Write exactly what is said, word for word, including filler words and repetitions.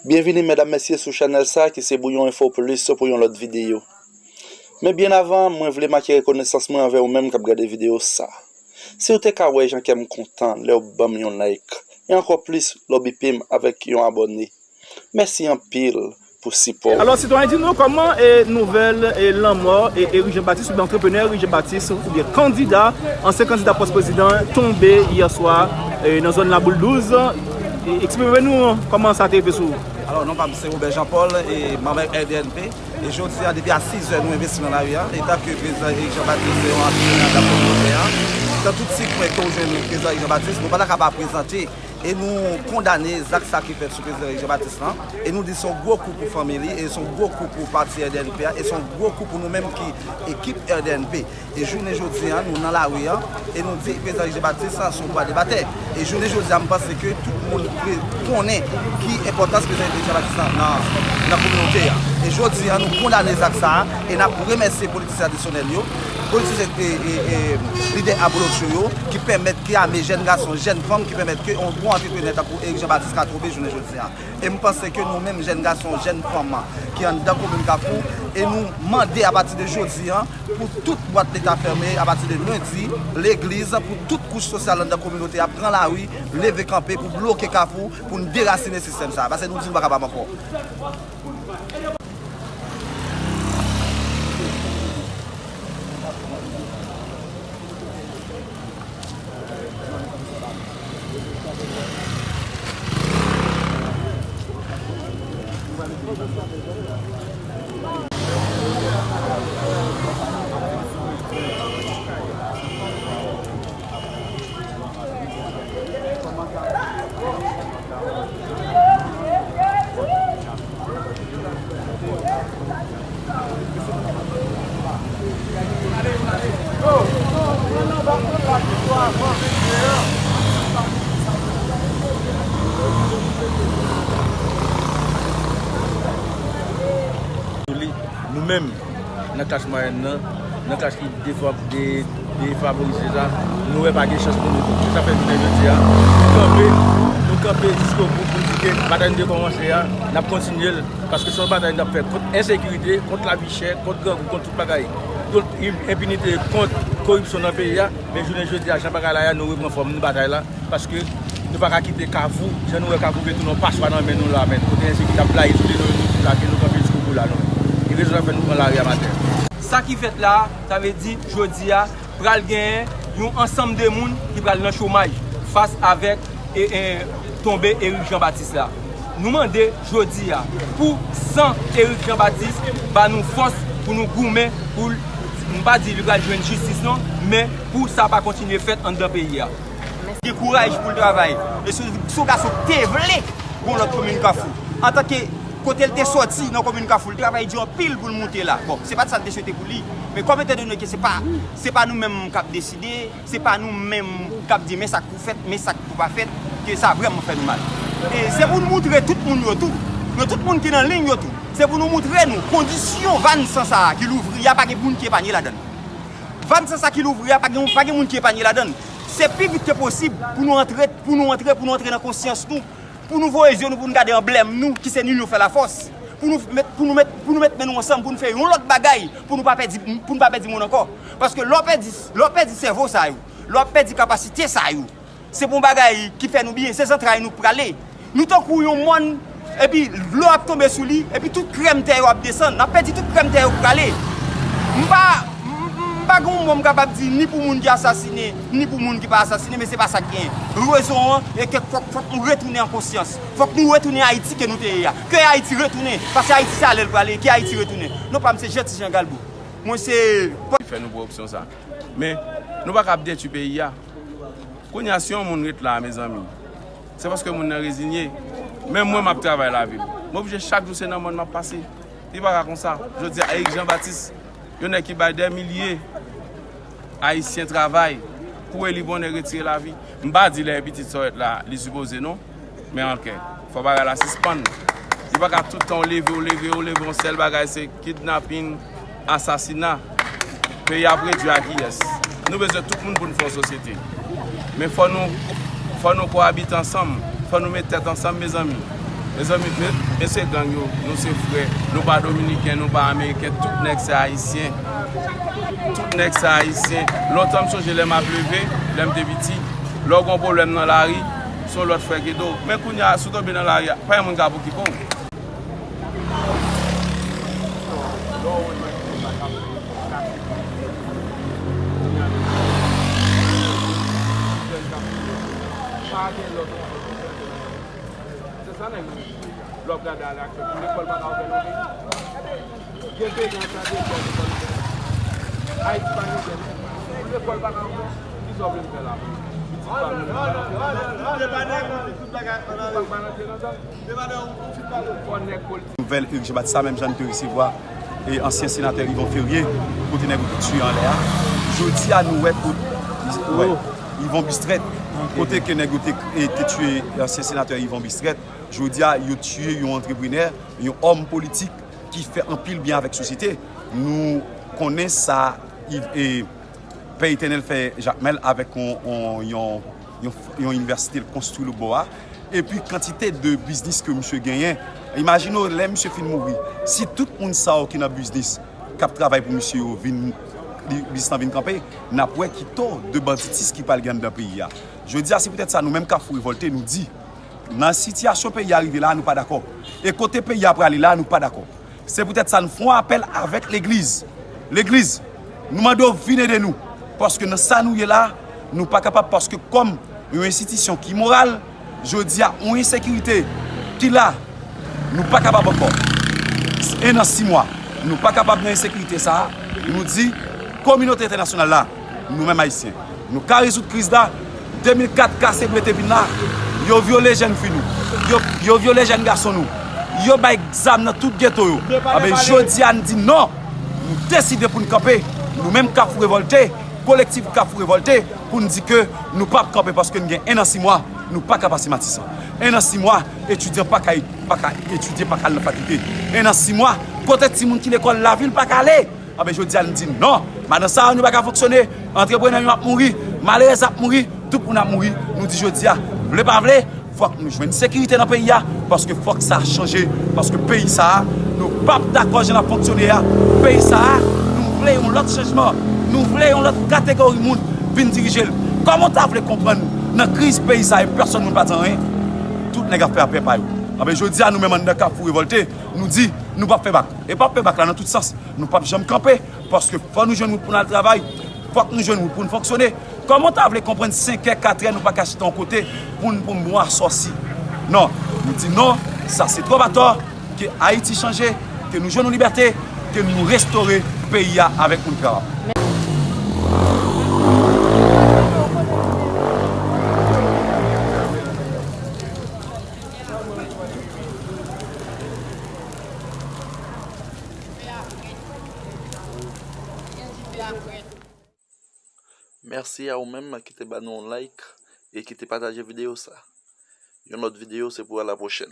Byenvini medam mesye sou chanèl sa ki se Bouyon Enfo Plis pou yon lòt videyo. Men byen avan, mwen vle make rekonesans mwen anvè ou menm k ap gade videyo sa. Si w te ka wè jan kè m kontan lè w ban m yon like, e ankò plis lè w bipe m avèk yon abòne. Mèsi anpil pou sipò w. Alò, sitwayen, di nou kòman e nouvèl e lanmò e Eric Jean Baptiste oubyen antreprenè Eric Jean Baptiste oubyen kandida, ansyen kandida pòs prezidan tonbe yè swa e nan zòn Laboul douz. E eksplike nou kòman sa te rive sou ou. Alò, non pa m se Robert Jean Paul e manm R D N P. E jodi a, depi a sis zè, nou envesti nan lari a. Etan ke prezidan Eric Jean Baptiste se yon antreprenè nan kominote a, nan tout ti kwen ke w jwenn prezidan Eric Jean Baptiste, nou pa ta ka pa prezante e nou kondane zak sa ki fèt sou prezidan Eric Jean Baptiste lan. E nou di se yon gwo kou pou fanmi li, e se yon gwo kou pou pati R D N P a, e se yon gwo kou pou nou menm ki ekip R D N P. E jounen jodi a, nou nan lari a, e nou di prezidan Eric Jean Baptiste se yon bwa debatè. E jounen jodi a, m panse ke tout moun pre-, konnen ki enpòtans prezidan Eric Jean Baptiste nan, nan, nan kominote a. E jodi a, nou kondane zak sa a, e n ap remèsye politisyen tradisyonèl yo, politisyen e, e, e lidè abolotyo yo, ki pèmèt ke ame jèn gason, jèn fanm, ki pèmèt ke yon gwo antreprenè tankou Eric Jean Baptiste ka tonbe jounen jodi a. E m panse ke nou menm jèn gason, jèn fanm ki anndan komin Kafou, e nou mande apati de jodi a, pou tout bwat leta fèmen, apati de lendi, legliz, pou tout kouch sosyal anndan kominote a pran lari, leve kanpe pou bloke Kafou, pou n derasinen sistèm sa a. Paske nou di nou pa kapab ankò. Nou menm, nan klas mwayèn nan, nan klas ki defa-, de-, defavorize la, nou wè pa gen chans pou nou. Se sa fè jounen jodi a, nou kanpe, nou kanpe jiskobou pou di ke batay nou te kòmanse a, n ap kontinye l, paske se yon batay n ap fè kont ensekirite, kont lavi chè, kont grangou, kont tout bagay, kont im-, enpinite, kont koripsyon nan peyi a. Men jounen jodi a, jan bagay la ye a, nou reprann fòm nou batay la. Paske nou pa ka kite Kafou, jan nou wè Kafou vle tounen yon paswa nan men nou la, men kote ensekirite ap blayi sou de nou, nou di la ke nou kanpe jiskobou la, nou. E rezon sa fè nou pran lari a maten. Sa ki fèt la, sa vle di, jodi a, pral genyen yon ansanm de moun ki pral nan chomaj fas avèk e, e, tonbe Eric Jean Baptiste la. Nou mande jodi a pou san Eric Jean Baptiste ba nou fòs pou nou goumen pou l, m pa di li pral jwenn jistis non, men pou sa pa kontinye fèt anndan peyi a. Gen kouraj pou l travay. E se, se yon gason ki te vle gon lòt komin Kafou. Antanke kote l te sòti nan komin Kafou, l travay di anpil pou l moute la. Bon, se pa t sa n te swete pou li. Men kòm etandone ke se pa, se pa nou menm k ap deside, se pa nou menm k ap di men sa k pou fèt, men sa k pou pa fèt, ke sa vrèman fè nou mal. E se pou nou moutre tout moun yo tou, yo tout moun ki nan liy yo tou. Se pou nou moutre nou kondisyon vàn san sa a ki louvri a, pa gen moun ki epanye ladan l. Vàn san sa ki louvri a, pa gen, pa gen moun ki epanye ladan l. Se pi vit ke posib pou nou antre, pou nou antre, pou nou antre nan konsyans nou, pou nou voye zye nou, pou nou gade anblèm nou, ki se L'union fait la force. Pou nou met, pou nou met, pou nou met men nou ansanm, pou nou fè yon lòt bagay, pou nou pa pèdi, pou nou pa pèdi moun ankò. Paske lè w pèdi, lè w pèdi sèvo sa yo, lè w ap pèdi kapasite sa yo, se pa yon bagay ki fè nou byen, se zantray nou k prale. Nou tankou yon mòn, epi dlo ap tonbe sou li, epi tout krèm tè yo ap desann. N ap pèdi tout krèm tè yo k prale. M pa, m, m, m pa gen yon mo m kapab di ni pou moun ki asasine, ni pou moun ki pa asasine, men se pa sa k genyen. Rezon an, e ke fòk, fòk nou retounen an konsyans. Fòk nou retounen Ayiti ke nou te ye a. Ke Ayiti retounen, paske Ayiti se ale l prale, ke Ayiti retounen. Non pa m se Jean Ti Jean Galbou. Mwen se. Fè nou pran opsyon sa. Men, nou pa kab detwi peyi a. Kounye a, si yon moun ret la, mezanmi, se paske moun nan rezinye. Menm mwen, m ap travay lavi m. M oblije chak jou se nan mòn m ap pase. Li pa ka konsa. Jodi a, Eric Jean Baptiste, yon nèg ki bay dè milye Ayisyen travay, kouri li bonè retire lavi. M pa di lè pitit sa w wè la, li sipoze non. Men anken, fò bagay la sispann. Li pa ka tout tan w leve, w leve, w leve, yon sèl bagay se kidnapin, asasina. Peyi a ap redui a kiyès? Nou bezwen tout moun pou n fè yon sosyete. Men fò nou, fò nou kowabite ansanm, fò nou met tèt ansanm, mezanmi. Mezanmi, me- mesye gang yo, nou se frè, nou pa dominiken, nou pa ameriken, tout nèg se ayisyen. Tout nèg se ayisyen. Lontan m sonje lè m ap leve, lè m te piti, lè w gen yon pwoblèm nan lari, se yon lòt frè ki ede w. Men kounye a, si w tonbe nan lari a, pa gen moun ka pou ki pou w. Lè w gade ale aktyèl, pou lekòl pa ka ouvè nan peyi. Gen peyi an sa de lekòl, lekòl ouvè. Ayiti pa gen lekòl. Pou lekòl pa ka ouvè, kisa w vle m fè la pou pitit pa m yo? Pitit pa m pa rantre nan gang. Fò nèg politik. Nouvèl Eric Jean Baptiste, menm jan n te resevwa e ansyen senatè Yvon Ferier, kote nèg yo te tiye anlè a. Jodi a, nou wè kot, wè, Yvon Bistrèt, kote ke nèg yo te, e, te tiye ansyen senatè Yvon Bistrèt. Jodi a, yo tiye yon antreprenè, yon òm politik ki fè anpil byen avèk sosyete. Nou konnen sa, Yv-, e, Pè Etènèl fè Jakmèl avèk yon, yon, yon, yon, yon inivèsite l konstwi lòtbò a. Epi kantite de biznis ke misye genyen. Imajine w, lè misye fin mouri, si tout moun sa yo ki nan biznis, k ap travay pou misye yo vin, li- biznis lan vin kanpe, n ap wè ki to de banditis ki pral gen anndan peyi a. Jodi a, se poutèt sa nou menm Kafou Revòlte, nou di, nan sitiyasyon peyi a rive la, nou pa dakò. E kote peyi a prale la, nou pa dakò. Se poutèt sa n fè yon apèl avèk legliz. Legliz, nou mande w vin ede nou. Paske nan sa nou ye la, nou pa kapab, paske kòm yon enstitisyon ki moral, jodi a, yon ensekirite ki la, nou pa kapab ankò. En an sis mwa, nou pa kapab nan ensekirite sa a. Nou di, kominote entènasyonal la, nou menm Ayisyen, nou ka rezoud kriz la. De mil kat ka se pou yo te vin la, yo vyole jèn fi nou, yo, yo vyole jèn gason nou, yo bay zam nan tout geto yo. Anben, jodi a, n di non. Nou deside pou n kanpe. Nou menm Kafou Revòlte, kolektif Kafou Revòlte, pou n di ke nou p ap kanpe paske n gen en an sis mwa, nou pa ka pase Matisan. En an sis mwa, etidyan pa ka, pa ka etidye, pa ka al nan fakilte. En an sis mwa, kote timoun ki lekòl lavil pa ka ale. Anben, jodi a, n di non. Madan sa yo, nou pa ka fonksyone. Antreprenè yo ap mouri. Malerèz ap mouri. Tout moun ap mouri. Nou di jodi a, vle pa vle, fòk nou jwenn sekirite nan peyi a, paske fòk sa chanje, paske peyi sa a, nou p ap dakò jan l ap fonksyone a. Peyi sa a, nou vle yon lòt chanjman, nou vle yon lòt kategori moun vin dirije l. Kòman w ta vle konprann nan kriz peyi sa a e pèsonn moun pa di anyen? Tout nèg ap fè afè pa yo. Anben, jodi a, nou menm anndan Kafou Revòlte, nou di, nou p ap fè bak. E p ap fè bak la nan tout sans. Nou p ap janm kanpe, paske fò nou jwenn wout pou n al travay, fòk nou jwenn wout pou n fonksyone. Kòman w ta vle konprann senkè, katrè, nou pa ka chita yon kote pou n, pou n bwè asòsi? Non, nou di non, sa se twòp atò, ke Ayiti chanje, ke nou jwenn yon libète, ke nou restore peyi a avèk moun travay. Mèsi a ou menm ki te ba nou yon like e ki te pataje videyo sa. Yon lòt videyo se pou a la pwochèn.